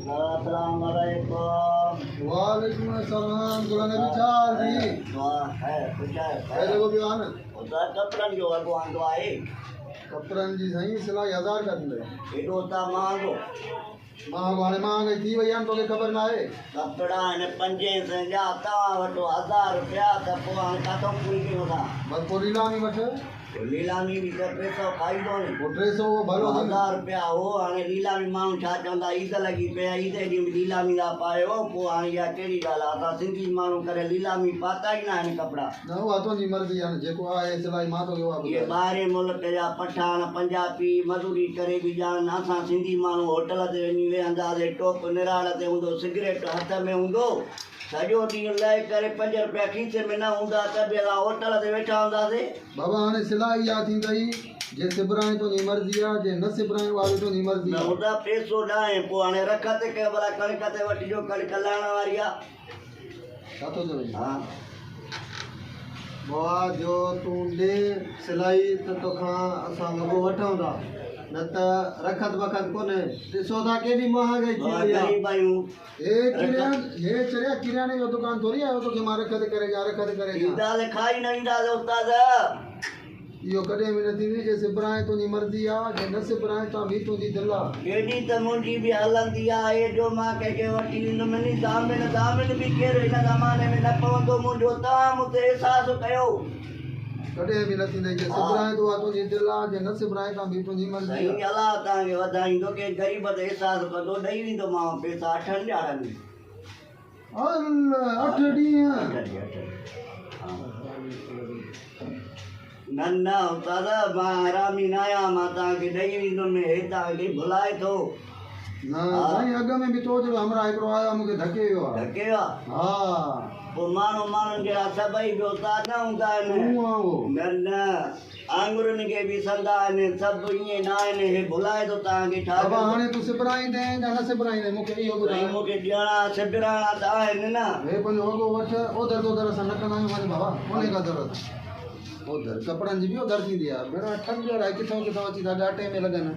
अस्सलाम वालेकुम। वालेकुम अस्सलाम। गुलाम नबी छा हाल थी? दुआ है, खुश है। है जेको पियो आहे न? उस्ताद कपिड़नि जो वॻो आंदो आहे। कपिड़नि जी साईं सिलाई 1000 रुपया थींदई। एॾो त महांगो। महांगो हाणे महांगाई थी वई आहे न, तोखे ख़बर न आहे? कपिड़ा आहिनि 500 जा, तव्हां वठो 1000 रुपया त पोइ हाणे किथां पूरी कयूं था? बसि पोइ नीलामी वठि। पोइ नीलामी बि त 300 खाईंदो नी। पोइ 300 उहो भलो थी न। 1000 रुपया हो, हाणे नीलामी माण्हू छा चवंदा, ईद लॻी पई आहे, ईद जे ॾींहुं बि नीलामी था पायो, पोइ हाणे इहा कहिड़ी ॻाल्हि आहे? असां सिंधी माण्हू करे नीलामी पाता ई न आहिनि कपिड़ा। न, उहा तुंहिंजी मर्ज़ी आहे न, जेको आहे सिलाई मां तोखे उहा इहे ॿुधायो। ॿाहिरें मुल्क जा पठाण पंजाबी मज़ूरी करे बि ॼाणनि, असां सिंधी माण्हू होटल ते वञी वेहंदासीं, टोप निराड़ ते हूंदो, सिगरेट हथ में हूंदो, सॼो ॾींहुं लहे करे 5 रुपया खीसे में न हूंदा त बि असां होटल ते वेठा हूंदासीं। बाबा हाणे सिलाई इहा थींदई, जे सिबराए तुंहिंजी मर्ज़ी आहे, जे न सिबराए उहा बि तुंहिंजी मर्ज़ी न आहे। हूंदा पैसो न आहे, पोइ हाणे रख ते कयो भला कणिक ते वठिजो, कणिक लहण वारी आहे। छा थो चवे? हा। बाबा जो तूं ॾे सिलाई त तोखां असां वॻो वठूं था, न त रखत बखत कोन्हे। ॾिसो था केॾी महांगाई थी वई आहे। ग़रीब आहियूं। हे किरिया, हे चरिया, किराणे जो दुकान थोरी आहे तोखे मां रखत करे ॾियां, रखत करे ॾियां। ईंदासीं खाई न ईंदासीं उस्ताद। इहो कॾहिं बि न थींदी, जे सिबराए तुंहिंजी मर्ज़ी आहे, जे न सिबराए त बि तुंहिंजी दिलि आहे। एॾी त मुंहिंजी बि हलंदी आहे जो मां कंहिंखे वठी ईंदुमि नी। दामिन दामिन बि केरु हिन ज़माने में न पवंदो मुंहिंजो, तव्हां मूं ते अहसासु कयो। कॾहिं बि न थींदई, जे सिबराए त उहा तुंहिंजी दिलि आहे, जे न सिबराए त बि तुंहिंजी मर्ज़ी साईं आहे। अलाह तव्हांखे वधाईंदो, कंहिं ग़रीब ते अहसासु कंदो, ॾेई वेंदोमांव पैसा 8 ॾियारनि में। अल 8 ॾींहं? 8 ॾींहं, 8 ॾींहं। न न उस्ताद, मां हरामी न आहियां, मां तव्हांखे ॾेई वेंदुमि, हे तव्हांखे भुलाए थो। न साईं, अॻु में बि तो जहिड़ो हमराह हिकिड़ो आयो, मूंखे धके वियो आहे। धके वियो आहे? हा। पोइ माण्हू माण्हुनि जहिड़ा सभई बि उस्ताद न हूंदा आहिनि। तूं आहे उहो। न न, आङुरुनि खे बि संदा आहिनि, सभु ईअं न आहिनि। हे भुलाए थो तव्हांखे छा? बाबा हाणे तूं सिबराईंदे या न सिबराईंदे, मूंखे इहो ॿुधाए। साईं मूंखे ॾियणा सिबराइणा त आहिनि न। हे पंहिंजो वॻो वठि, ओधर दोधर असां न कंदा आहियूं। वञ बाबा, कोन्हे का ज़रूरत ओधर, कपिड़नि जी बि ओधर थींदी आहे। भेण, 8 ॾियारा किथां किथां अची था ॻाटे में लॻनि।